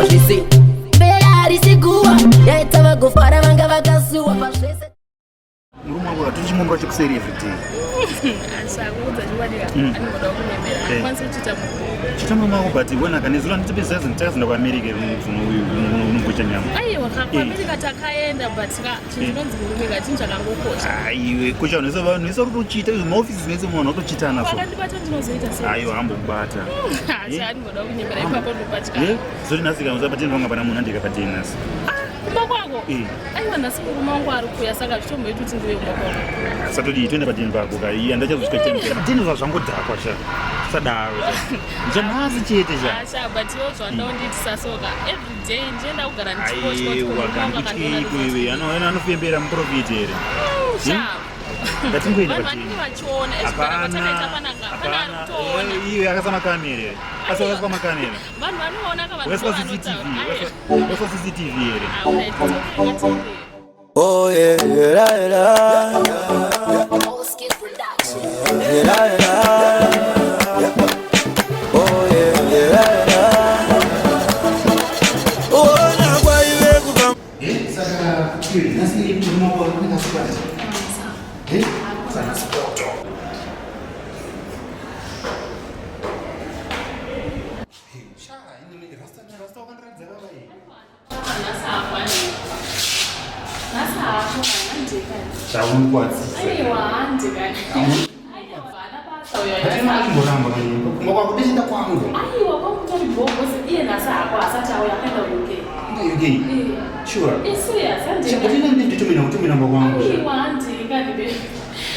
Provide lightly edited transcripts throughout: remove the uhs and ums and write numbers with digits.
Pazvese mbeya harisi guwa yaita vagofara vanga vakasuwa pazvese. Murume wako atichimomba chekuseri everyday. Asakuudza chokwadi ka anongoda kunyemera. Akwanisi kuchita murume. Chita murume wako but wena kane zuva nditipedza takazenda kuAmerica unogocha nyama. Aiwa ka kuAmerica takaenda but ka chinhu chinonzi murume ka chinhu chakangokosha. Aiwe kosha vanhu vese vanhu vese vari kutochita izvo maofisi zvese munhu vatochitana so. Vakandibata ndinozoita sei? Aiwa hambokubata. Asi anongoda kunyemera ipapo ndopatya. Eh, zoti nhasi kana usapateni panga pana munhu andika pateni nhasi. Kumba kwako? Eh. Aiwa nhasi murume wangu ari kuuya saka zvitomboiti kuti ndive kumba kwako. Satodii toenda pateni pako ka iye andachazosvika teni. Teni zvangodhakwa sha. Sadaro. Ndichanhasi chete sha. Asha but iwe zvandaundiitisa soka every day ndichienda kugara ndichikotya kuti Aiwa murume wangu akandiona kandityiko iwe anofembera muprofiti here. Sha. Ngatingoenda Vanhu pateni. vanenge vachiona ezvigara kwatakaita panaka pana ari kutoona. Iwe akasa makamera here. Asi wakaswa makamera. Vanhu vanoona ka vanhu Wakaswa vanotaura. CCTV. Wakaswa CCTV here. Ah, alright, it's okay, ngatiende. Oh yeah, yeah, yeah, Oski Production. yeah, yeah. Oh yeah, yeah, yeah. Oh, na kwaive kubva Saka nhasi murume wako anenge asikuata. Eh? Saka spoto. Sha, ini rasta rasta wakandiratidza baba iyi. Nhasi hapo Nhasi hapo handikani. Chaunkwadzisa. Aiwa handikani. Aiwa haana basa uyo. Hatina kumboramba kanyumba. Kumba kwako ndichinda kwangu. Aiwa kwamutori bhogosi iye nhasi hapo asati auya akaenda UK. Inga UK. Sure. Eh, serious handikani. Chakutina nditumina kutumina mba kwangu. Aiwa handikani baby.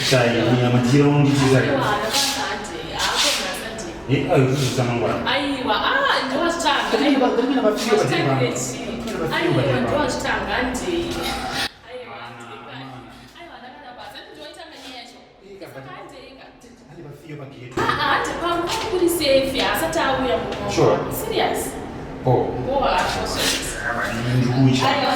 Shai, nyama jira unonditiza. Aiwa haana basa handi. Hapo nhasi handi. Eh, ayo tuzvisamangwana. Aiwa ah ndowazvitanga. Aiwa ndowazvitanga chii? Aiwa ndowazvitanga handi. Aiwa handikani. Aiwa ndakada basa ndinoitanga nyaya yacho. Saka handika. Handi pamwe kuri safe asati auya muno. Sure. Serious. Oh. Ngowa asho. Ndikucha. Aiwa.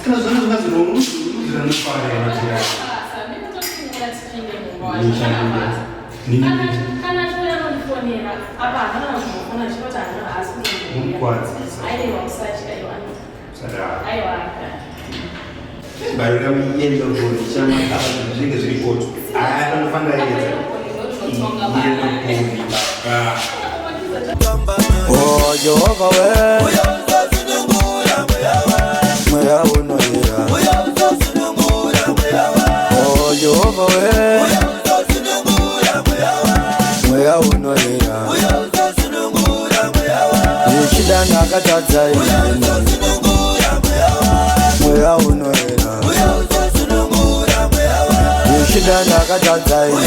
Kana zvana zvakazirouziranofarera. Kana chiuya anondifonera apa hapana kuzvofona chinoti hana haasi kutondiuya. Mukwadzisa. Aiwa usatya aiwa. Sadaro. Aiwa. Barira muyendo body chama apa zvinenge zviri koto. Aya anofanira yedza. Yellow body baba. Oh Jehovah we Mweya unoyera. Oh Jehovah we Mweya unoyera. Ichida ndakatadza ini. Mweya unoyera. Ichida ndakatadza ini.